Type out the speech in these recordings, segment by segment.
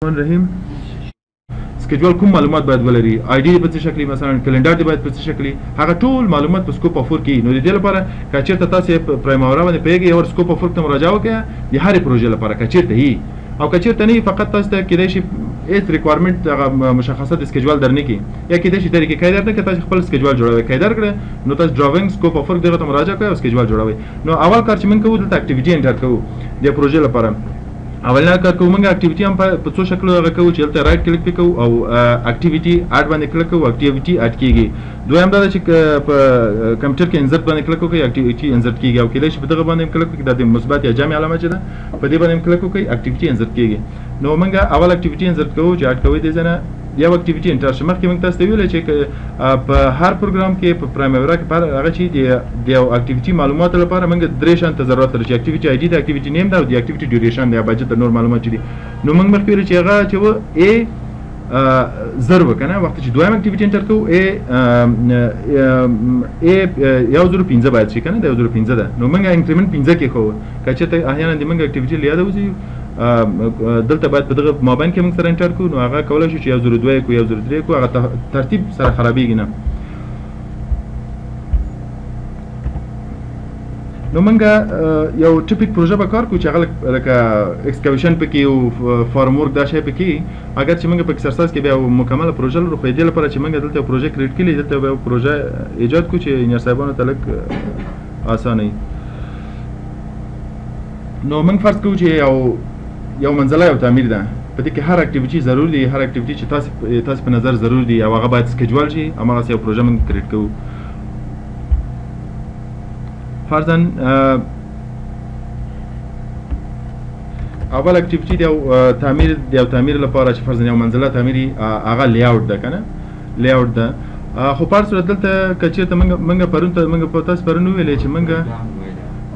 الرحیم. schedule کوم معلومات باید ولري، ID په څه شکل، مثلا calendar دی باید په څه شکل، هغه ټول معلومات په scope of work کې. نو د دې لپاره که چېرته تاسو Primavera باندې پوهېږئ، یو scope of work ته مراجعه وکړئ د هرې پروژې لپاره که چېرته یي، او که چېرته نه وي فقط تاسو ته کېدای شي هیڅ requirement هغه مشخصات schedule در نه کړي، یا کېدای شي طریقې کای در نه کړي، تاسو خپل schedule جوړوئ. کای در کړه نو تاسو drawing scope of work دغه ته مراجعه کوئ او schedule جوړوئ. نو اول کار چې موږ کوو دلته activity enter کوو د پروژې لپاره. اولنی کار کوو موږ activity هم په څو شکلو هغه کوو چې دلته right click پې کوو او activity add باندې کلیک کوو، activity add کېږي. دویم دا ده چې په کمپیوټر کې insert باندې کلیک وکړئ، activity insert کېږي، او کېدای شي په دغه باندې هم کلیک وکړئ، دا د مثبت یا جمع علامه چې ده په دې باندې هم کلیک وکړئ، activity insert کېږي. نو موږ اول activity insert کوو چې add کوئ دې ځای نه یو activity enter شي. مخکې موږ تاسو ته ویل چې په هر پروګرام کې په Primavera کې په هغه چې د یو activity معلوماتو لپاره موږ درې شیان ته ضرورت لرو چې activity ID ده، activity name ده، او د activity duration ده یا budget نور معلومات چې دي. نو موږ مخکې ویل چې هغه چې و A زر و که نه، وخت چې دویم activity enter کوو A 1005 باید شي که نه، د 1005 ده. نو موږ increment 5 کېښوو. که چېرته احیانا د موږ activity له یاده وځي دلته باید په دغه مابین کې موږ سره enter کړو، نو هغه کولای شو چې 1002 کو 1003 کو، هغه ترتیب سره خرابېږي نه. نو موږ یو typic پروژه به کار کوو چې هغه لکه excavation پکې او formwork دا شی پکې، اګر چې موږ په exercise کې بیا مکمله پروژه لرو، خو دې لپاره چې موږ دلته یو پروژه create کړي، دلته بیا پروژه ایجاد کړو چې انجنیر صاحبانو ته لږ اسانه وي. نو موږ فرض کوو چې یو منزله یو تعمیر ده، په دې کې هر activity ضرور دی، هر activity چې تاسو په نظر ضرور دی او هغه باید schedule شي، هماغسې یو پروژه موږ create کوو. فرضاً اول activity د یو تعمیر د یو تعمیر لپاره چې فرضاً یو منزله تعمیري هغه layout ده که نه، layout ده. خو په هر صورت دلته که چېرته موږ پرون ته موږ په تاسو پرون وویلې چې موږ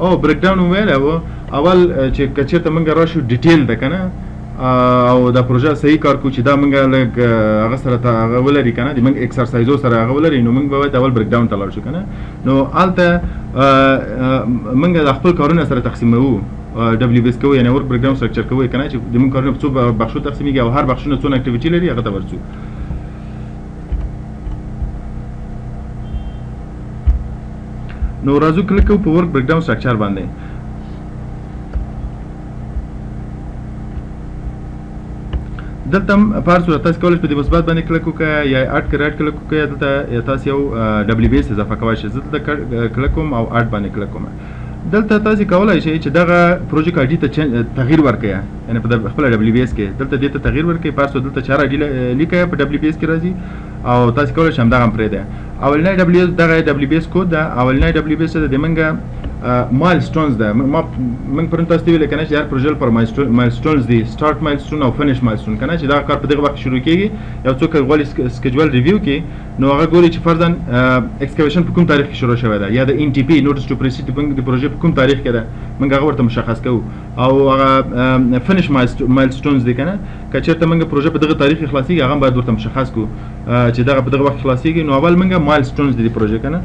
او breakdown ویلی و اول چې که چېرته موږ راشو detail ده که نه، او دا پروژه صحیح کار کوو چې دا موږ لږ هغه سره هغه ولري که نه، د موږ exercise و سره هغه ولري، نو موږ به باید اول breakdown ته لاړ شو که نه. نو هلته موږ د خپل کارونه سره تقسیموو، WBS کوو، یعنې work breakdown structure کوو که نه، چې د موږ کارونه په څو بخشو تقسیمېږي او هر بخشونه څونه activity لري هغه ته ورځو. نو راځو کلیک کوو په work breakdown structure باندې. دلته هم په هر صورت تاسو کولی شئ په دې مثبت باندې کلیک وکړئ یا add کې right click وکړئ، دلته تاسو یو WBS اضافه کولی شئ. زه دلته کلیک کوم او add باندې کلیک کوم. دلته تاسو کولی شئ چې دغه project ID ته تغییر ورکړئ، یعنې په خپله WBS کې دلته دې ته تغییر ورکړئ. په هر صورت دلته چې هر ID لیکئ په WBS کې راځي او تاسو کولی شئ همدغه هم پرېږدئ. اولنی WBS دغه WBS code ده. اولنی WBS ده د موږ milestones ده. ما موږ پرون تاسو ته ویل که نه چې هر پروژه لپاره milestones دي، start milestone او finish milestone که نه، چې دا کار په دغه وخت شروع کېږي. یو څوک غواړي schedule review کړي نو هغه ګوري چې فرضاً excavation په کوم تاریخ کې شروع شوی ده، یا د NTP notice to proceed د پروژې په کوم تاریخ کې ده، موږ هغه ورته مشخص کوو. او هغه finish milestones دي که نه، که چېرته موږ پروژه په دغه تاریخ کې خلاصېږي هغه هم باید ورته مشخص کړو چې دغه په دغه وخت خلاصېږي. نو اول موږ milestones دي د پروژې که نه.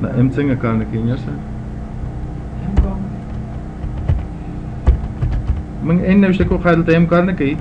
دا M څنګه کار نه کوي انجنیر صاحب؟ موږ N نوشته کوو، خو دلته M کار نه کوي.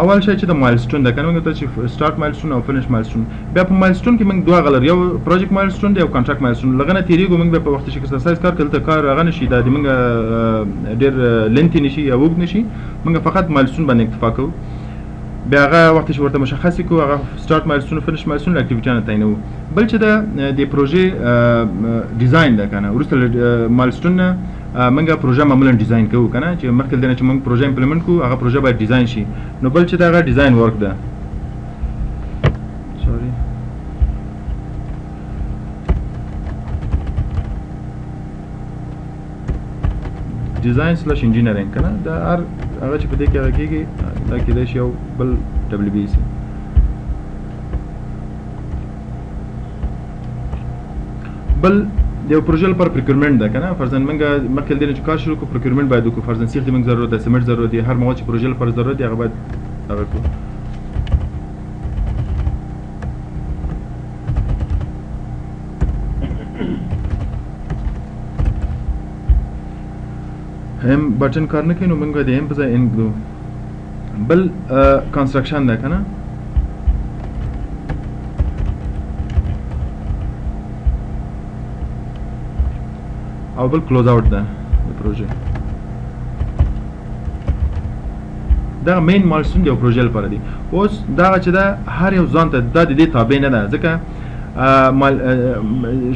اول شی چې د milestone ده که نه، موږ ته چې start milestone او finish milestone. بیا په milestone کې موږ دوه هغه لرو، یو project milestone دی او contract milestone. له هغه نه تېرېږو موږ بیا په وخت چې exercise کار کوو، دلته کار هغه نه شي، دا د موږ ډېر lengthy نه شي یا اوږد نه شي، موږ فقط milestone باندې اکتفا کوو. بیا هغه وخت چې ورته مشخص کړو هغه start milestone finish milestone activity نه تعینوو. بل چې ده د پروژې design ده که نه، وروسته له milestone نه موږ پروژه معمولا design کوو که نه، چې مخکې له دې نه چې موږ پروژه implement کړو هغه پروژه باید design شي. نو بل چې ده هغه design work ده. sorry design slash engineering که نه، دا هر هغه چې په دې کې هغه کېږي دا کېدای شي یو بل WBS. بل د د یو پروژې لپاره procurement ده کنه. فرضاً موږ مخکې له دې نه چې کار شروع کړو procurement باید وکړو. فرضاً سیخ د موږ ضرورت ده، سیمنټ ضرورت دی، هر مواد چې پروژې لپاره ضرورت دی هغه باید هغه کړو. M button کار نه کوي نو موږ د M په ځای N ږدو. بل construction ده کنه. او بل close out ده د پروژې. دغه main milestone د یو پروژې لپاره دی. اوس دغه چې ده هر یو ځان ته دا د دې تابع نه ده، ځکه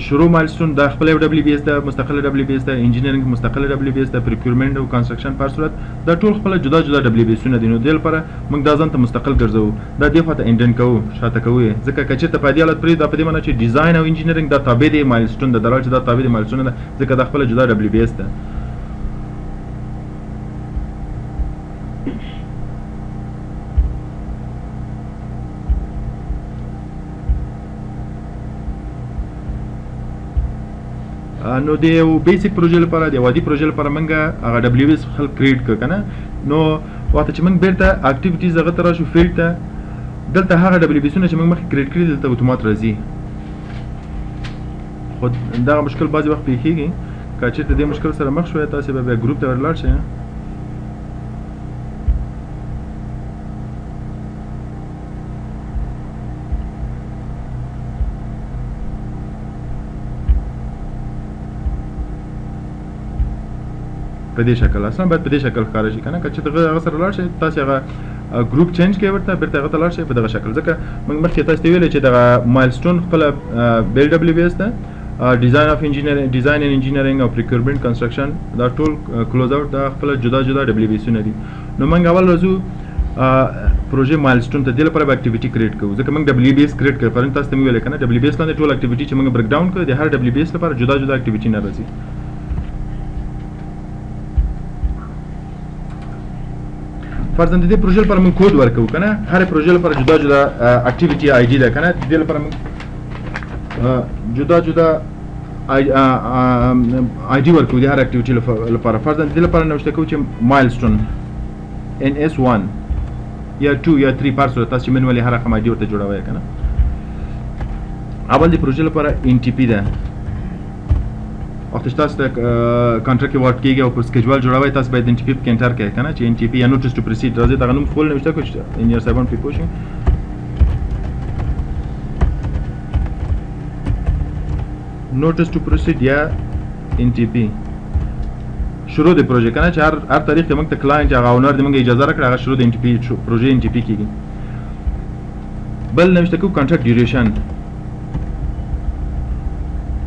شروع milestone دا خپل یو WBS ده، مستقل WBS ده، engineering مستقل WBS ده، procurement او construction په هر صورت دا ټول خپل جدا جدا WBS ونه دي. نو دې لپاره موږ دا ځان ته مستقل ګرځوو، دا دې خواته indent کوو، شاته کوو یې، ځکه که چېرته په دې حالت پرېږدو دا په دې معنی چې design او engineering دا تابع دی milestone ده، در حال چې دا تابع دی milestone ده، ځکه دا خپل جدا WBS ده. نو د یو basic پروژې لپاره، د یو عادي پروژې لپاره موږ هغه WBS خپل create کړ که نه. نو وخت چې موږ بېرته activities هغه ته راشو field ته، دلته هغه WBS ونه چې موږ مخکې create کړي دلته اتومات راځي. خو دغه مشکل بعضې وخت پېښېږي، که چېرته دې مشکل سره مخ شوی تاسې به بیا group ته ور لاړ شئ. په دې شکل اصلا باید په دې شکل ښکاره شي که نه. که چېرته هغه سره لاړ شئ تاسې هغه group change کړئ ورته، بېرته هغه ته لاړ شئ په دغه شکل. ځکه موږ مخکې تاسې ته ویلې چې دغه milestone خپله بېل WBS ده، design of engineering، design and engineering او procurement construction دا ټول close out دا خپله جدا جدا WBS ونه دي. نو موږ اول راځو پروژې milestone ته، دې لپاره به activity create کوو، ځکه موږ WBS create کړ. پرون تاسو ته مې ویلې که نه WBS لاندې ټول activity چې موږ break down کړو د هر WBS لپاره جدا جدا activity نه راځي. فرضاً د دې پروژې لپاره موږ کوډ ورکوو که نه، هرې پروژې لپاره جدا جدا activity ID ده که نه. د دې لپاره موږ جدا جدا ID ورکوو د هر activity لپاره. فرضاً د دې لپاره نوشته کوو چې milestone NS 1 یا 2 یا 3 په هر صورت تاسو چې manually هر رقم ID ورته جوړوئ که نه. اول د پروژې لپاره NTP ده. وخت چې تاسو ته contract award کېږي او پر schedule جوړوئ تاسو باید NTP پکې enter کړئ که نه، چې NTP یا notice to proceed راځي، دغه نوم خپل نوشته کړو چې انجینر صاحبان پرې پوه شي. notice to proceed یا NTP شروع د پروژې که نه، چې هر تاریخ کې موږ ته client هغه owner د موږ اجازه راکړه هغه شروع د NTP پروژې NTP کېږي. بل نوشته کوو contract duration،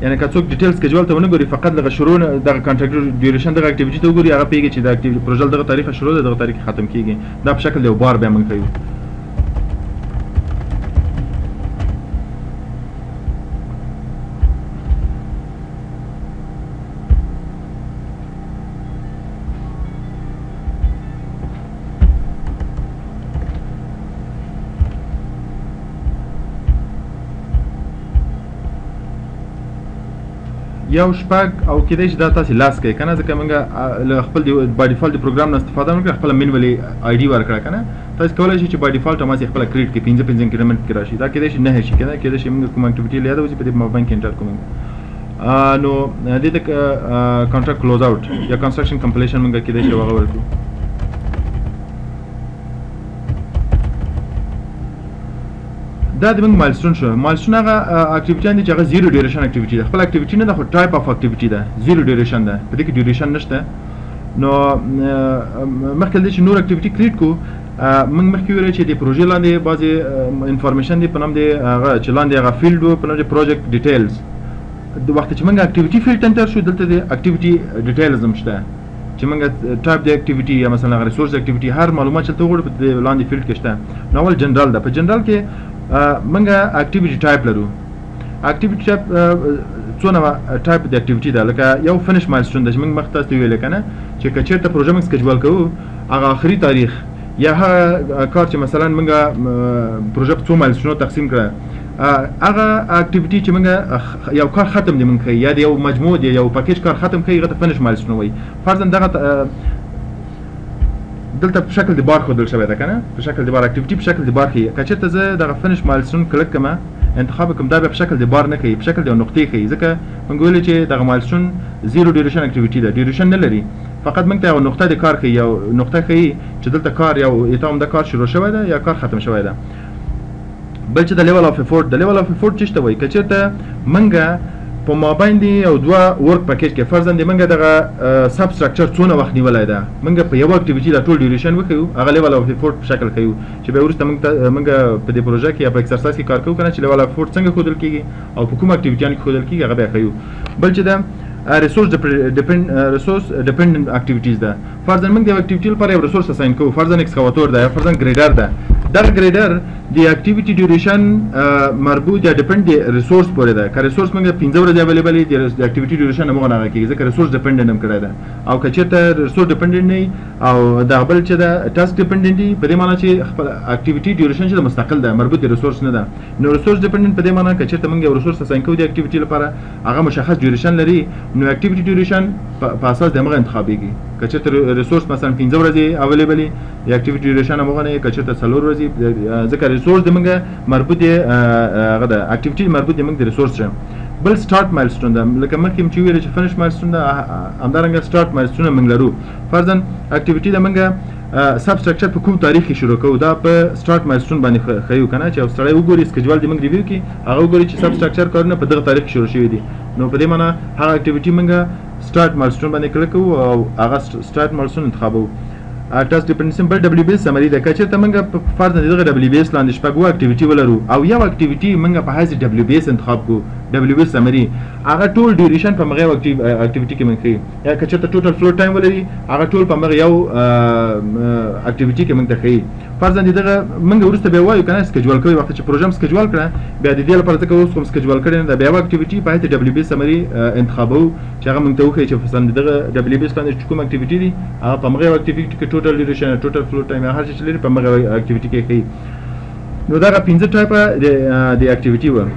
یعنی که څوک detail schedule ته ونه ګوري فقط دغه شروع دغه contract duration دغه activity ته وګوري هغه پوهېږي چې دا activity پروژه دغه تاریخ شروع ده دغه تاریخ ختم کېږي. دا په شکل د یو بار بیا موږ ښیو. یو شپږ او کېدای شي دا تاسې لاس کړئ که نه، ځکه موږ له خپل by default د پروګرام نه استفاده ونه کړه، خپله manually ID ورکړه که نه. تاسې کولی شئ چې by default هماسې خپله create کړئ، پنځه پنځه increment کې راشي. دا کېدای شي نه شي که نه، کېدای شي موږ کوم activity له یاده وځي په دې مابین کې enter کوو. نو دې ته contract close out یا construction completion موږ کېدای شي هغه ورکړو. دا د موږ milestone شو. milestone هغه activity دي چې هغه zero duration activity ده، خپل activity نه ده خو type of activity ده، zero duration ده، په دې کې duration نشته. نو مخکې له دې چې نور activity create کو موږ مخکې ویل چې د پروژې لاندې بعضې information دی په نوم د هغه چې لاندې هغه field و په نوم د project details. د وخت چې موږ activity field enter شو دلته د activity details هم شته چې موږ ټایپ د activity یا مثلا هغه resource activity هر معلومات چې ته وغواړو په دې لاندې field کې شته. نو اول جنرال ده، په جنرال کې موږ activity type لرو. activity type څو نوع ټایپ د activity ده، لکه یو finish milestone ده چې موږ مخکې تاسو ته ویل که نه چې که چېرته پروژه موږ schedule کوو هغه آخري تاریخ یا هغه کار چې مثلا موږ پروژه په څو milestone و تقسیم کړه، هغه activity چې موږ یو کار ختم دی موږ یا د یو مجموع دی یو package کار ختم کوي، هغه ته finish milestone وایي. فرضاً دغه دلته په شکل د بار ښودل شوی ده کنه، په شکل د bar activity په شکل د بار ښیي. که چېرته زه دغه finish milestone click کړم، انتخاب کوم، دا بیا په شکل د بار نه ښیي، په شکل د یو نقطې ښیي، ځکه موږ ویلي چې دغه milestone zero duration activity ده، duration نه لري، فقط موږ ته یو نقطه د کار ښیي، یو نقطه ښیي چې دلته کار یو ایتام د کار شروع شوی ده یا کار ختم شوی ده. بل چې د level of effort، د level of effort څه ته وایي؟ که چېرته موږ په مابین دی یو دوه work package کې فرضاً د موږ دغه substructure څونه وخت نیولی ده، موږ په یوه activity دا ټول duration وښیو، هغه level of effort په شکل ښیو چې بیا وروسته موږ په دې پروژه کې یا په exercise کې کار کوو کنه چې level of effort څنګه ښودل کېږي او په کوم activity یانو کې ښودل کېږي، هغه بیا ښیو. بل چې ده resource dependent activities ده. فرضاً موږ د یو activity لپاره یو resource assign کوو، فرضاً excavator ده یا فرضاً grader ده. دغه grader د activity duration مربوط یا depend د resource پورې ده. که resource موږ 5 ورځې available وي، د activity duration همغه نه کېږي، ځکه resource dependent هم کړی ده. او که چېرته resource dependent نه وي او دغه بل چې ده task dependent دي، په دې معنی چې خپل activity duration چې ده مستقل ده، مربوط د resource نه ده. نو resource dependent په دې معنی که چېرته موږ یو resource assign کوو د activity لپاره، هغه مشخص duration لري، نو activity duration په اساس د همغه انتخابېږي. که چېرته resource مثلا 5 ورځې available وي، د activity duration همغه نه وي، که چېرته 4 ورځې، ځکه resource د موږ مربوط دی هغه ده، activity مربوط دی موږ د resource سره. بل start milestone ده، لکه مخکې چې ویل چې finish milestone ده، همدارنګه start milestone موږ لرو. فرضاً activity د موږ substructure په کوم تاریخ کې شروع کوو، دا په start milestone باندې ښیو کنه، چې یو سړی وګوري schedule د موږ review کړي، هغه وګوري چې substructure کارونه په دغه تاریخ کې شروع شوي دي. نو په دې معنی هغه activity موږ start milestone باندې کلیک کوو او هغه start milestone انتخابوو. task dependency بل WBS summary ده. که چېرته موږ فرضاً دغه WBS لاندې شپږ اووه activity ولرو او یو activity موږ په حیث WBS انتخاب کړو، WBS summary هغه ټول duration په هغه یو activity کې موږ ښیي، یا که چېرته total float time ولري هغه ټول په هغه یو activity کې موږ ته ښیي. فرضاً دغه موږ وروسته بیا وایو که نه schedule کوي، وخت چې پروژه هم schedule کړه بیا د دې لپاره ځکه اوس کوم schedule کړی نه ده، بیا یو activity په حیث WBS summary انتخابوو چې هغه موږ ته وښیي چې فرضاً دغه WBS لاندې چې کوم activity دي هغه په هغه یو activity کې total duration، total float time، هر څه چې لري په هغه activity کې ښیي. نو دغه 5 type د activity وه.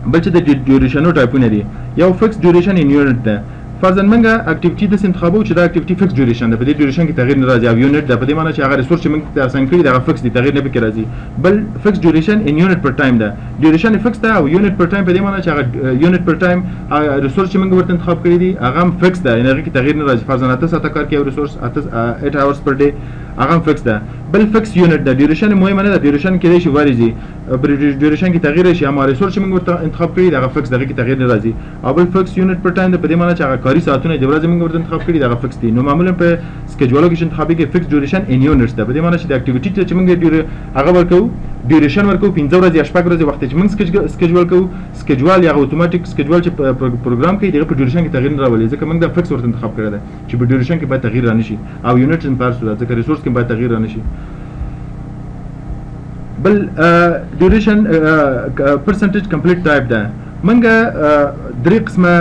بل چې د duration و type ونه دي، یو fixed duration in unit ده. فرضاً موږ activity داسې انتخابوو چې دا activity fixed duration ده، په دې duration کې تغییر نه راځي او unit ده، په دې معنی چې هغه resource چې موږ ته assign کړي هغه fix دی، تغییر نه پکې راځي. بل fixed duration in unit per time ده، duration fix ده او unit per time په دې معنی چې هغه unit per time resource چې موږ ورته انتخاب کړی دی هغه هم fix ده، یعنې هغه کې تغییر نه راځي. فرضاً 8 ساعته کار کوي یو resource، 8 hours per day، هغه هم fix ده. بل fixed unit ده، duration مهمه نه ده، duration کېدای شي vary شي، duration کې تغییر راشي، اما resource چې موږ ورته انتخاب کړی دی هغه fix ده، هغه کې تغییر نه راځي. او بل fixed unit per time ده، په دې معنی چې هغه کاري ساعتونه د ورځې موږ ورته انتخاب کړي دي هغه fix دي. نو معمولا په schedule و کې چې انتخابېږي fixed duration in units ده، په دې معنی چې د activity ته چې موږ هغه ورکوو duration ورکوو 5 ورځې یا 6 ورځې وخت چې موږ schedule کوو، schedule یا اتوماتیک schedule چې پروګرام کوي دغه په duration کې تغییر نه راولي، ځکه موږ دا fix ورته انتخاب کړی دی چې په duration کې باید تغییر رانه شي او unit هم پر صورت ځکه resource کې باید تغییر رانه شي. بل duration percentage complete type ده. موږ درې قسمه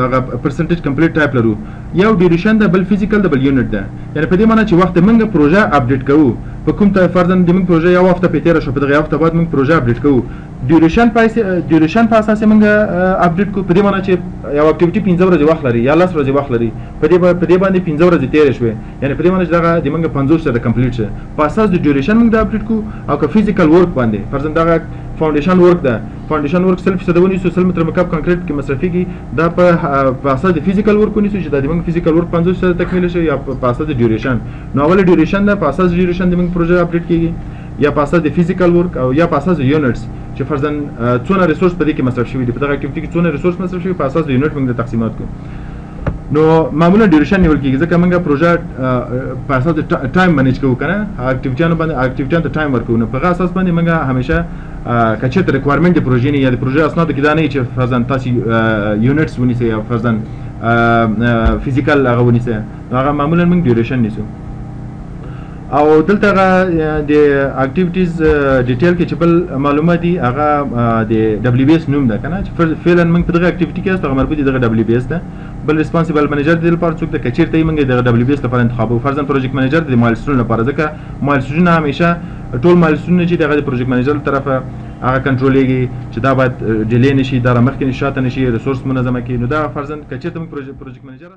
هغه percentage complete type لرو، یو duration ده، بل physical ده، بل unit ده. یعنی په دې معنی چې وخت موږ پروژه update کوو په کوم ته، فرضاً د موږ پروژه یو هفته پې تېره شوه، په دغه یو هفته بعد موږ پروژه update کوو، duration په اساس موږ update کوو، په دې معنی چې یو activity 5 ورځې وخت لري یا 10 ورځې وخت لري، په دې باندې 5 ورځې تېرې شوې، یعنی په دې معنی چې دغه د موږ 50 سره complete شوه، په اساس د duration موږ دا update کوو. او که physical work باندې فرضاً دغه foundation work ده، foundation work 100% ونیسو، 100 متر مکعب concrete کې مصرفېږي، دا په اساس د physical work ونیسو چې دا د موږ physical work 50% تکمیل شي، یا په اساس د duration. نو اول duration ده، په اساس د duration د موږ پروژه update کېږي، یا په اساس د physical work او یا په اساس د units چې فرضاً څونه resource په دې کې مصرف شوي دي، په دغه activity کې څونه resource مصرف شوي، په اساس د unit موږ د تقسیمات کوو. نو معمولا duration نیول کېږي ځکه موږ پروژه په اساس د time manage کوو که نه، activity یانو باندې activity یانو ته time ورکوو، نو په هغه اساس باندې موږ همیشه که چېرته requirement د پروژې نه یا د پروژې اسنادو کې دا نه وي چې فرضاً تاسې units ونیسئ یا فرضاً physical هغه ونیسئ، نو هغه معمولا موږ duration نیسو. او دلته هغه د activities detail کې چې بل معلومات دي هغه د WBS نوم ده که نه، چې فعلا موږ په دغه activity کې یاست هغه مربوط دغه WBS ده. بل responsible manager د دې لپاره څوک ده که چېرته یې موږ دغه WBS لپاره انتخابوو، فرضاً project manager د milestone لپاره، ځکه milestone همیشه ټول milestone چې دغه د project manager له طرفه هغه کنټرولېږي چې دا باید delay نشي، دا را مخکې نشي، شاته نشي، resource منظمه کړي. نو دا فرضاً که چېرته موږ project manager